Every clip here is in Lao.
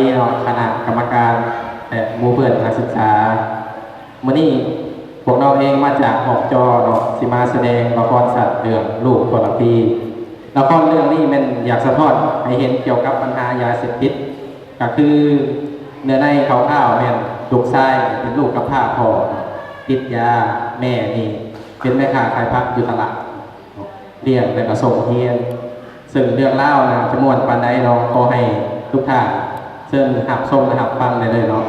ນີ້ເນາະ ຄະນະກຳມະການ ແລະ ໝູ່ເພື່ອນນັກສຶກສາ. ມື້ນີ້ພວກນ້ອງເອງມາຈາກຮອກຈໍເນາະ ຊິມາສະແດງລະຄອນສັ້ນເລື່ອງລູກທໍລະພີ. ລະຄອນເລື່ອງນີ້ແມ່ນຢາກສະທ້ອນໃຫ້ເຫັນກ່ຽວກັບບັນຫາຢາເສບຕິດ ກະຄືເນື້ອໃນຄ່າວໆແມ່ນລູກຊາຍເປັນລູກກຳພ້າພໍ່ ຕິດຢາ, ແມ່ນີ້ເປັນແມ່ຄ້າຂາຍຜັກຢູ່ຕະຫຼາດ. ລ້ຽງ ແລະ ກະສົ່ງຮຽນ. ເຊິ່ງເລື່ອງລາວໜ້າຈະມ່ວນປານໃດເນາະ, ຂໍໃຫ້ທຸກທ່ານເຊີນຮັບຊົມ ແລະ ຮັບຟັງໄດ້ເລີຍເນາະ.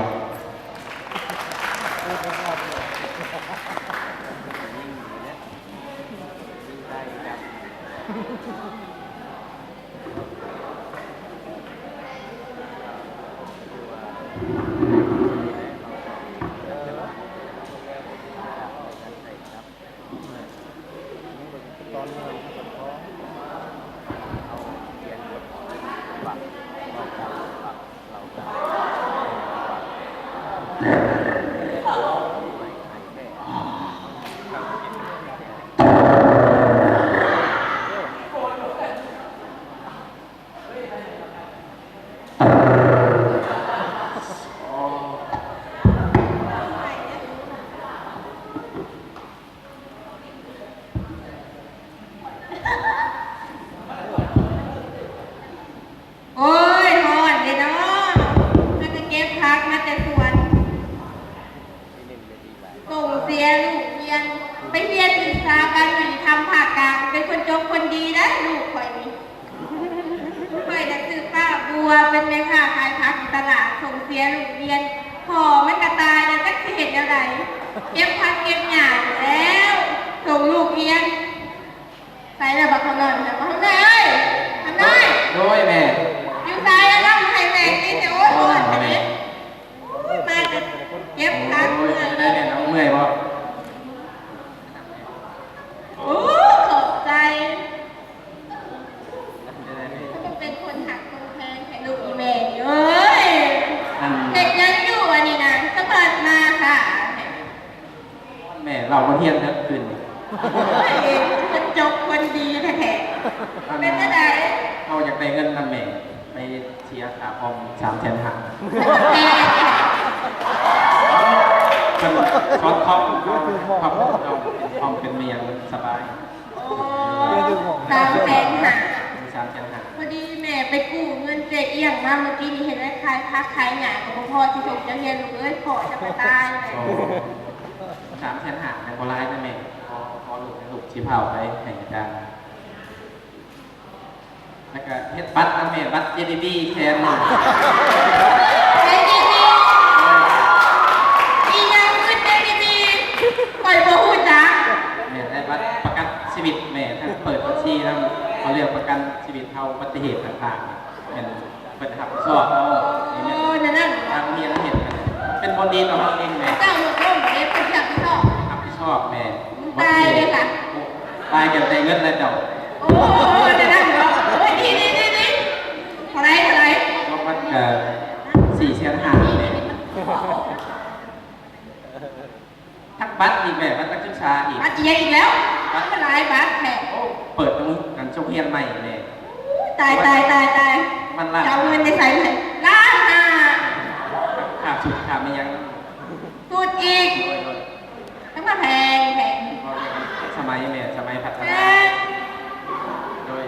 ໂອ້ຍ ຮ້ອນເດ້ເນາະ ເພິ່ນກະເກັບຜັກມາແຕ່ສວນ. ສົ່ງເສຍລູກຮຽນ ໄປຮຽນຢູ່ສະຖາບັນຍຸຕິທຳພາກກາງ ເປັນຄົນຈົບຄົນດີໄດ໋ລູກຂ້ອຍນີ້. ຂ້ອຍນະຊື່ປ້າບົວ ເປັນແມ່ຄ້າຂາຍຜັກຢູ່ຕະຫຼາດ ສົ່ງເສຍລູກຮຽນ. ພໍ່ມັນກະຕາຍແລ້ວ ຈັກຊິເຮັດແນວໃດ ເກັບຜັກເກັບຫຍ້າຢູ່ແລ້ວ ສົ່ງລູກຮຽນ. ໃສລະບັກຄຳນ້ອຍ ບັກຄຳນ້ອຍເອີຍ ຄຳນ້ອຍ. ໂດຍແມ່. ຢູ່ໃສລະ ເລົ່າໃຫ້ແມ່ກິນແດ່. ໂອ້ຍ ຮ້ອນແທ້ເດ້. ໂອ້ຍ ມາແຕ່ເກັບຜັກ. ໂອ້ຍ ເມື່ອຍ ເປັນຈັ່ງໃດແມ່ ເມື່ອຍບໍ່? ໂອ້ ຂອບໃຈ. ເປັນຄົນຮັກຄົນແພງແທ້ລູກອີ່ແມ່ນີ້ເອີຍ. ອັນ ເຮັດຫຍັງຢູ່ອັນນີ້ນະ ສະເພີດມາຄ່ະ. ແມ່ເລົ່າບໍ່ຮຽນເດີຄືນນີ້. ໂອ້ຍ ຄົນຈົບຄົນດີແທ້ໆ. ອັນ ເປັນຈັ່ງໃດ? ເຮົາຢາກໄດ້ເງິນນຳແມ່ ໄປເສຍຄ່າຄອມສາມແສນຫ້າ. ເພິ່ນສອນຄອມ ຄອມ ຄອມເປັນໝີ່ຫຍັງສະບາຍ. ໂອ້ ສາມແສນຫ້າ. ສາມແສນຫ້າ. ພໍດີແມ່ໄປກູ້ເງິນເຈ້ອຽງມາມື້ກີ້ນີ້ ເຮັດໄວ້ຂາຍຜັກຂາຍຫຍ້າກະບໍ່ພໍຊິສົ່ງເຈົ້າຮຽນລູກເອີຍ. ພໍ່ຈະໄປຕາຍແລ້ວ. ໂອ້ ສາມແສນຫ້າຍັງບໍ່ຫຼາຍນະແມ່. ຂໍ ຂໍລູກ ລູກຊິພາໄປໃຫ້ອາຈານ ແລ້ວກະເຮັດບັດນຳແມ່ ບັດເຈດີບີແຄນໜຶ່ງ. ເຈດີບີ ອີ່ຫຍັງຄືເຈດີບີ? ຂ້ອຍບໍ່ຮູ້ຈັກ. ແມ່ນ ໄດ້ບັດປະກັນຊີວິດແມ່ ທັງເປີດບັນຊີນຳ ເຂົາເລື່ອງປະກັນຊີວິດເຮົາ ອຸບັດຕິເຫດຕ່າງໆ ແມ່ນ ເພິ່ນຮັບຜິດຊອບເຮົາ. ໂອ້ ແນວນັ້ນ. ທາງໂຮງຮຽນເຮົາເຮັດ ເປັນຜົນດີຕໍ່ເຮົາເອງແມ່. ເຈົ້າລູກລົງເດ້ ເພິ່ນຊິຮັບຜິດຊອບ. ຮັບຜິດຊອບແມ່. ຕາຍເດ້ສະ. ຕາຍກະໄດ້ເງິນແລ້ວເຈົ້າ. ໂອ້ ແນວນັ້ນເນາະ. ໂອ້ຍ ດີໆໆໆ. ເທົ່າໃດ ເທົ່າໃດ? ມັນກະສີ່ແສນຫ້າແມ່. ທັງບັດອີກແມ່ ບັດນັກສຶກສາອີກ. ບັດອີ່ຫຍັງອີກແລ້ວ? ບັດ ມັນຫຼາຍບັດແທ້. ໂອ້ ເປີດໂຮງ ອັນ ໂຮງຮຽນໃໝ່ແມ່. ຕາຍ ຕາຍ ຕາຍ ຕາຍ. ມັນລ້ານ. ຈະເອົາເງິນໄປໃສແມ່? ລ້ານຫ້າ. ຄ່າຊຸດຄ່າແມ່ນຫຍັງ? ຊຸດອີກ. ໂດຍ ໂດຍ. ທັງວ່າແພງ ແພງ. ສະໄໝແມ່ ສະໄໝພັດທະນາ. ໂດຍ.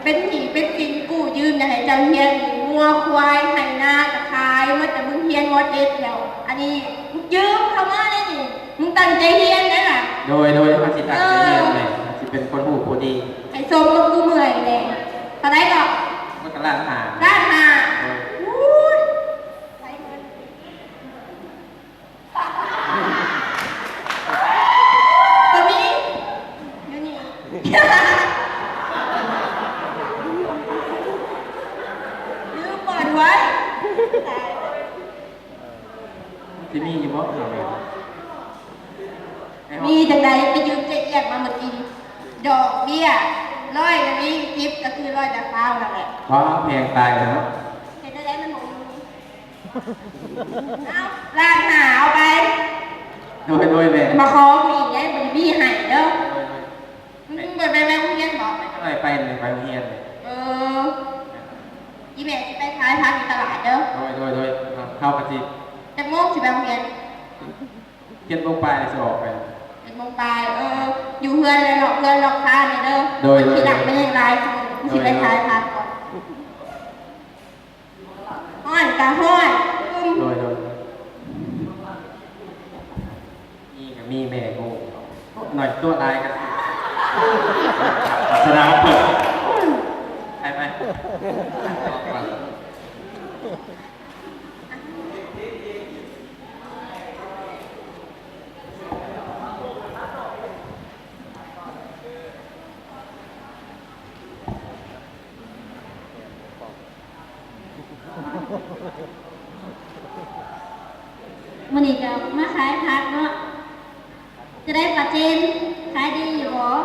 ເປັນໜີ້ເປັນສິນກູ້ຢືມ ຢາກໃຫ້ເຈົ້າຮຽນ ງົວຄວາຍໄຮ່ນາກະຂາຍໝົດ ແຕ່ມຶງຮຽນ ມ.ເຈັດ ແລ້ວ. ອັນນີ້ມຶງຢືມເຂົາມາເດ້ນີ້ ມຶງຕັ້ງໃຈຮຽນໄດ້ລະ. ໂດຍ ໂດຍ ເຮົາຊິຕັ້ງໃຈຮຽນແຫຼະ ເອີ ເຮົາຊິເປັນຄົນຮູ້ຜູ້ດີ ໃຫ້ສົມກັບກູເມື່ອຍແດ່. ເທົ່າໃດເກາະ? ມັນກະລ້ານຫ້າ. ລ້ານຫ້າ. ໂດຍ. ໂອ້ຍ ຫຼາຍເງິນ. ກະມີຢູ່ນີ້ ລືມບ່ອນໄວ້. ຊິມີຢູ່ບໍ່? ມີຈັ່ງໃດ ໄປຢືມເຈ້ອຽງມາມື້ກີ້ ດອກເບ້ຍຮ້ອຍລະວີສິບ ກະຄືຮ້ອຍລະຊາວນັ້ນແຫຼະ. ວ້າ ແພງຕາຍແລ້ວເນາະ. ເຮັດແນວໃດມັນບໍ່ມີ? ເອົາ ລ້ານຫ້າ ເອົາໄປ. ໂດຍ ໂດຍແມ່. ມາຂໍຜູ້ອີກໄດ້ ບໍ່ໄດ້ມີໃຫ້ເດີ. ໂດຍ ໂດຍ. ມຶງບໍ່ໄປ ໄປໂຮງຮຽນບໍ? ໄປ ໄປ ໄປໂຮງຮຽນ. ເອີ ອີ່ແມ່ຊິໄປຂ າຍຜັກຢູ່ຕະຫຼາດເດີ. ໂດຍ ໂດຍ ໂດຍ. ເຮົາກະຊິ ຈັກໂມງຊິໄປໂຮງຮຽນ? ເຈັດໂມງປາຍຊິອອກໄປ. ເຈັດໂມງປາຍ. ເອີ ຢູ່ເຮືອນແລ້ວເນາະ ເຮືອນລອກຄານນີ້ເດີ. ໂດຍ ໂດຍ ໂດຍ. ຂີ້ຫຼັກມັນແຮງຫຼາຍ ຊິໄປຂາຍຜັກກ່ອນ. ຮ້ອນກະຮ້ອນ. ໂດຍ ໂດຍ. ມີກະມີແມ່ໂງ່ ໜ້ອຍຕົວະຫຼາຍກະສະດາເປີດ. ໄປ ໄປ. ມື້ນີ້ກະມາຂາຍຜັກເນາະ. ຈັ່ງໃດປາເຈນ ຂາຍດີຢູ່ບໍ່?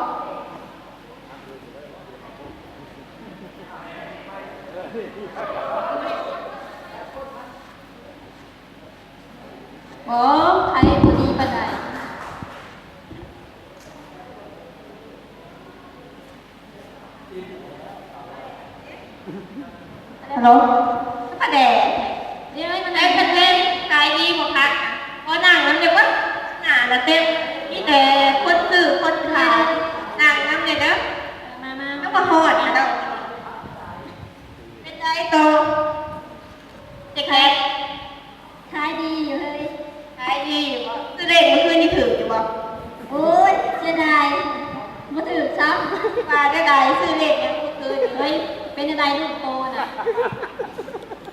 ບໍ່ ຂາຍບໍ່ດີປານໃດ. ຮັລໂຫຼ ປາແດກ ເດ ປາແດກ ຂາຍດີບໍ່ຄັກ? ຂໍນັ່ງນຳແດ່ເບິ່ງ ໜ້າລະເຕັມ ມີແຕ່ຄົນຊື້ຄົນຂາຍ. ນັ່ງນຳແດ່ເດີ. ມາ ມາ ມາ. ແລ້ວກະຮ້ອນເດີ. ເປັນໃດໂຕ ເຈແຄດ? ຂາຍດີຢູ່ເຮີ້ຍ. ຂາຍດີຢູ່ບໍ? ຊື້ເລກມື້ຄືນນີ້ຖືກຢູ່ບໍ? ໂອ້ຍ ເສຍດາຍ ບໍ່ຖືກຊ້ຳ. ວ່າແນວໃດ ຊື້ເລກຫຍັງມື້ຄືນນີ້? ເຮີ້ຍ ເປັນແນວໃດລູກໂຕນະ?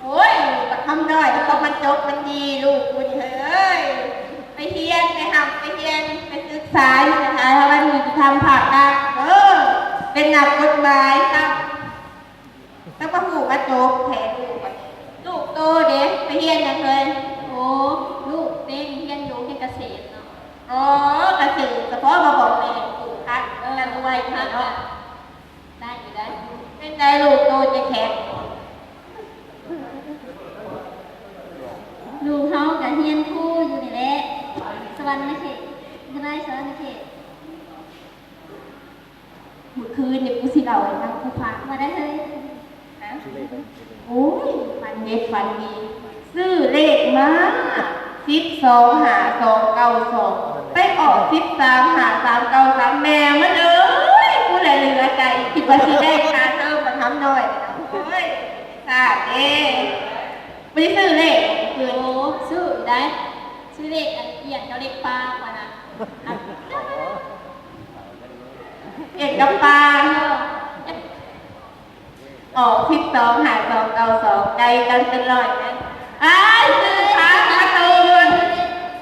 ໂອ້ຍ ບັກຄຳນ້ອຍ ມັນຕົກມັນຈົບມັນດີ ລູກກູນີ້ເຮີ້ຍ. ໄປຮຽນ ໄປຮ່ຳໄປຮຽນ ໄປສຶກສາຢູ່ສະຖາບັນຍຸຕິທຳພາກກາງເດີ ເປັນນັກກົດໝາຍຊ້ຳ. ແລ້ວກະຮູ້ມາຈົບແທ້ລູກ. ລູກໂຕເດ ໄປຮຽນຫຍັງເຄີຍ? ໂອ້ ລູກເດ ຮຽນຢູ່ ຮຽນກະເສດເນາະ. ອໍ ກະເສດ ສະເພາະມາບອກແມ່ປູກຜັກ ເອີ ລະລວຍເນາະ. ໄດ້ຢູ່ ໄດ້. ເປັນໃດລູກໂຕເຈແຄດ? ລູກເຮົາກະຮຽນຄູຢູ່ນີ້ແຫຼະ ສະຫວັນນະເຂດ ວິທະຍາໄລສະຫວັນນະເຂດ. ມື້ຄືນນີ້ກູຊິເລົ່າໃຫ້ຟັງ ກູຟັງ. ວ່າໄດ້ເຮີ້ຍ. ຮະ? ໂອ້ຍ ຝັນເດັດຝັນດີ ຊື້ເລກມາ ສິບສອງຫ້າສອງເກົ້າສອງ ໄປອອກ ສິບສາມຫ້າສາມເກົ້າສາມ. ແມ່ມັນເອີຍ ກູລະເຫຼືອໃຈ ຄິດວ່າຊິໄດ້ຄ່າເທີມບັກຄຳນ້ອຍ. ໂອ້ຍ ສາດເດ້. ບໍ່ໄດ້ຊື້ເລກມື້ຄືນ. ໂອ້ ຊື້ຢູ່ໃດ໋ ຊື້ເລກອັນ ອີ່ຫຍັງ ເຈົ້າ ເລກປ່າຫັ້ນນະ. ເລກກັບປ່າ ເອີ ອອກ ສິບສອງຫ້າສອງເກົ້າສອງ ໄກກັນເປັນຮ້ອຍແມັດ. ອ້າຍ ຊື້ຜັກກາຕູນ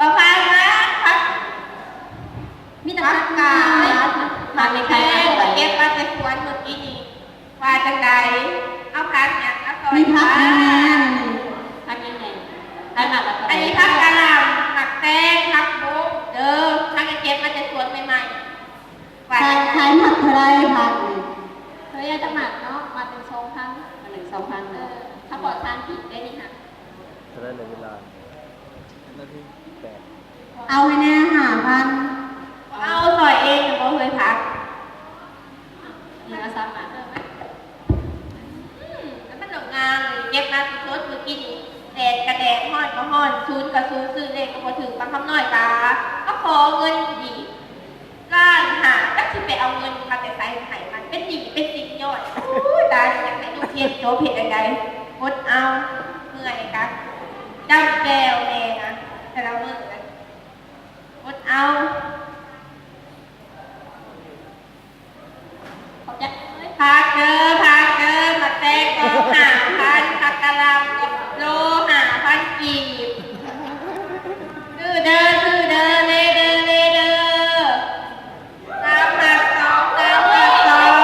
ປະພານມາ ຜັກ ມີແຕ່ຜັກກາດ ຜັກແພງ ເກັບມາແຕ່ສວນມື້ກີ້ນີ້. ວ່າຈັ່ງໃດ? ເອົາຜັກຫຍັງມາຊ່ອຍ? ມີຜັກຫຍັງແດ່? ຜັກຫຍັງແດ່? ໃຜມັກກໍ ອັນນີ້ຜັກກະຫຼ່ຳ ໝາກແຕງ ຜັກບົກເດີ ທັງໄດ້ເກັບມາແຕ່ສວນໃໝ່ໆ. ວ່າ ຂາຍ ຂາຍໝາກເທົ່າໃດຜັກນີ້? ເອີຍ ຈະໝາກເນາະ ໝາກໜຶ່ງສອງພັນ ໝາກໜຶ່ງສອງພັນ. ເອີ ຖ້າປອດສານພິດໄດ໋ນີ້ຫະ. ເທົ່າໃດເວລາ? ເຈັດນາທີ ແປດ. ເອົາໃຫ້ແດ່ຫ້າພັນ. ເອົາ ຊ່ອຍເອງບໍ່ເຄີຍຜັກ. ເຫຼືອສາມບາດ. ອືມ ແຕ່ມັນດອກງາມ ເກັບມາສົດໆມື້ກີ້ນີ້ ແດດກະແດດ ຮ້ອນກະຮ້ອນ ສູນກະສູນ ຊື້ເລກກະບໍ່ຖືກ. ບັກຄຳນ້ອຍກະມາຂໍເງິນອີກ ລ້ານຫ້າ ຈັກຊິໄປເອົາເງິນມາແຕ່ໃສໃຫ້ມັນ ເປັນໜີ້ເປັນສິນຍ້ອນ. ໂອ້ຍ ຕາຍ ຢາກໃຫ້ລູກຮຽນຈົບ ເຮັດຈັ່ງໃດ? ອົດເອົາ ເມື່ອຍກະຈ້ຳແຈ່ວແດ່ນະ ແຕ່ລະມື້ນະ ອົດເອົາ. ຂອບໃຈ. ຜັກເດີ ຜັກເດີ ໝາກແຕງກໍຫ້າພັນ ຜັກກະຫຼ່ຳກໍໂລຫ້າພັນກີບ. ຊື້ເດີ ຊື້ເດີ ເລເດີ ເລເດີ. ສາມຫ້າສອງ ສາມຫ້າສອງ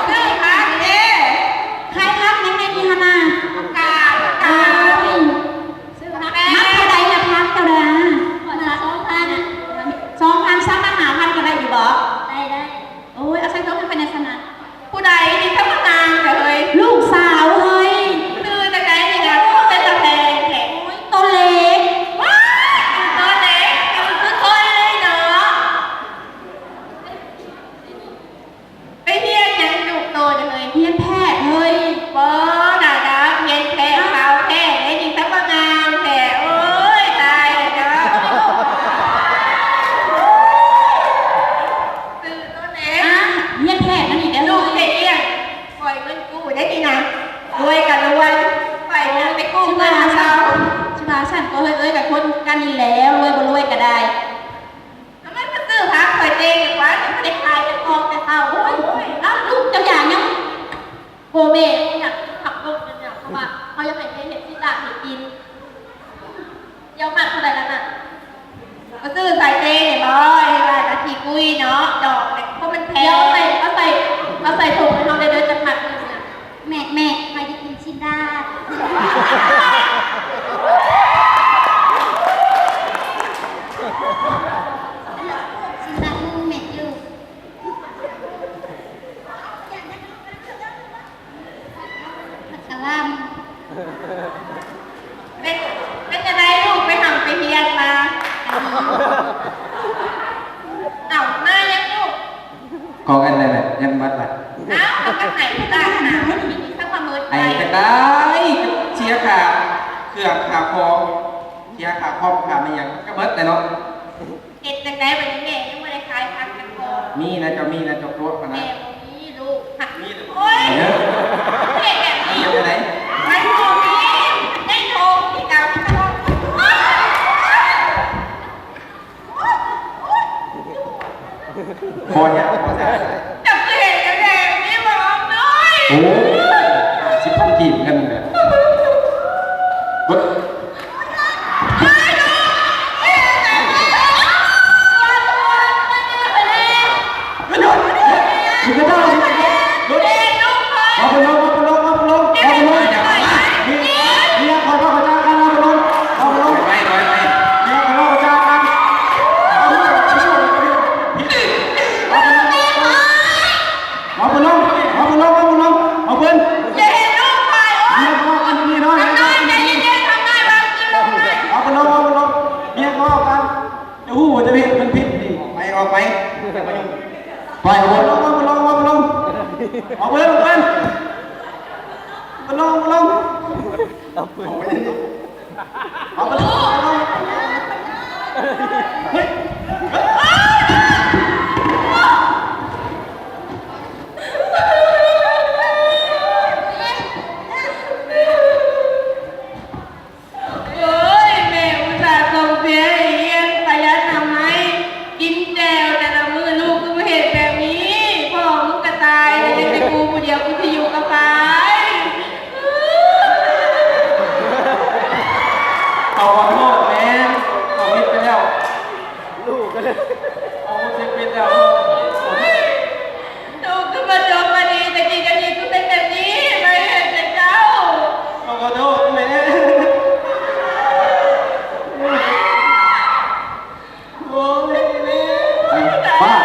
ຊື້ຜັກເດ້. ຂາຍຜັກຫຍັງແດ່ ໄດ້ ທຳໄມມາຊື້ຜັກຂ້ອຍເຕັງກວ່າ ຍັງບໍ່ໄດ້ຂາຍຈັກຄອກແຕ່ເຊົ້າ. ໂອ້ຍ ເອົ້າ ລູກເຈົ້າຢາກຫຍັງ? ໂອ້ແມ່ ຢາກກິນຜັກບົກນີ້ນະ ເພາະວ່າເຮົາຢາກໃຫ້ແມ່ເຮັດຊີ້ນດາດໃຫ້ກິນ. ດຽວມັດເທົ່າໃດລະນະ? ມາຊື້ໃສ່ເຕນີ້ບໍ່? ເຮັດວ່າກະຂີ້ກຸຍເນາະ ດອກແບບ ເພາະມັນແພງ. ດຽວເອົາໃສ່ ເອົາໃສ່ ເອົາໃສ່ຖົງໃຫ້ເຮົາແດ່ເດີ ຈັກມັດໜຶ່ງນະ. ແມ່ ແມ່ ຂ້ອຍຢາກກິນຊີ້ນດາດ. ຊີ້ນດາດໜຶ່ງເມັດຢູ່. ມັນກະວ່າ ເປັນ ເປັນຈັ່ງໃດລູກ ໄປຮ່ຳໄປຮຽນມາ? ເອົ້າ ມາຫຍັງລູກ? ຂອງອັນນັ້ນແຫຼະ ຍັງບໍ່ໝົດລະ. ເອົ້າ ມັນກະໃຫ້ຕາຫາ ມັນມີສັກປະເມີດ ໄອ້ ໄປ ຈັກໄດ້ ເສຍຄ່າເຄື່ອງຄ່າຂອງ ເສຍຄ່າຄອມຄ່າແມ່ນຫຍັງ ກະໝົດແຫຼະເນາະ. ເຮັດຈັ່ງໃດບັດນີ້ ແມ່ຍັງບໍ່ໄດ້ຂາຍຜັກຈັກຄອກ. ມີນະ ເຈົ້າມີນະ ເຈົ້າຕົວະຫັ້ນນະ. ແມ່ບໍ່ມີລູກ. ມີແຕ່ ໂອ້ຍ ເຮັດແບບນີ້ ເຮັດຈັ່ງໃດ? ມັນບໍ່ມີ ໃນຖົງທີ່ເກົ່າ. ພໍແລ້ວ ພໍແລ້ວ. ເຈົ້າຄືເຮັດກັນແທ້ນີ້ບໍ່ອອກນ້ອຍ? ໂອ້ຍ ຫ້າສິບພັນກີບເງິນແຫຼະ. ເບິດ. ເອົາໄປລົງ ເອົາໄປລົງ ເອົາໄປລົງ ເອົາຄືນ. ຢ່າເຮັດລູກຂ້ອຍ. ເອົາໄປລົງ ເອົາໄປລົງ ເອົາໄປລົງ. ເອົາໄປລົງ ເອົາໄປລົງ ເອົາໄປລົງ. ເອົາໄປລົງ ເອົາໄປລົງ ເອົາໄປລົງ. ເຮັດງອກກັນ ຈະຮູ້ວ່າຈະເຮັດມັນຜິດນີ້. ອອກໄປ ອອກໄປ. ໄປ ເອົາໄປລົງ ເອົາໄປລົງ ເອົາໄປລົງ. ເອົາໄປລົງ ເອົາໄປລົງ ເອົາໄປລົງ. ເອົາໄປລົງ ເອົາໄປລົງ. ເຮີ້ຍ. ໂອ້ຍ ແມ່ອຸດສ່າສົ່ງເສຍໃຫ້ຮຽນ ຂະຫຍັນທຳໄມ ກິນແຈ່ວແຕ່ລະມື້ ລູກຄືມາເຮັດແບບນີ້. ພໍ່ມຶງກະຕາຍແລ້ວ ຍັງແຕ່ກູຜູ້ດຽວ ກູຊິຢູ່ກັບໃຜ? ເຂົາຂໍໂທດແມ່ ເຂົາຜິດໄປແລ້ວ. ລູກກະເລີຍ ເຂົາເຮັດຜິດແລ້ວ. ລູກຄືມາຈົມມາດີ ຕະກີ້ກະດີຄືເປັນແບບນີ້ ມາເຮັດໃສ່ເຈົ້າ. ຂໍໂທດແມ່. ໂອ້ຍ ແມ່ ປ້າ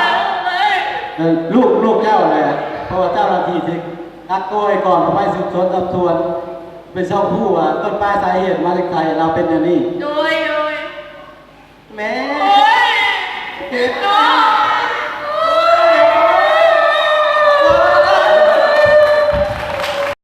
ເອີ ລູກ ລູກເຈົ້າແຫຼະ ເພາະວ່າເຈົ້າໜ້າທີ່ຊິກັກໂຕໄວ້ກ່ອນ ເອົາໄປສືບສວນສອບສວນ ໄປຊອກຮູ້ວ່າຕົ້ນປາຍສາເຫດມາຈາກໃສ ລາວເປັນແນວນີ້. ໂດຍ ໂດຍ. ແມ່ ໂອ້ຍ ເຈັບ ໂອ້ຍ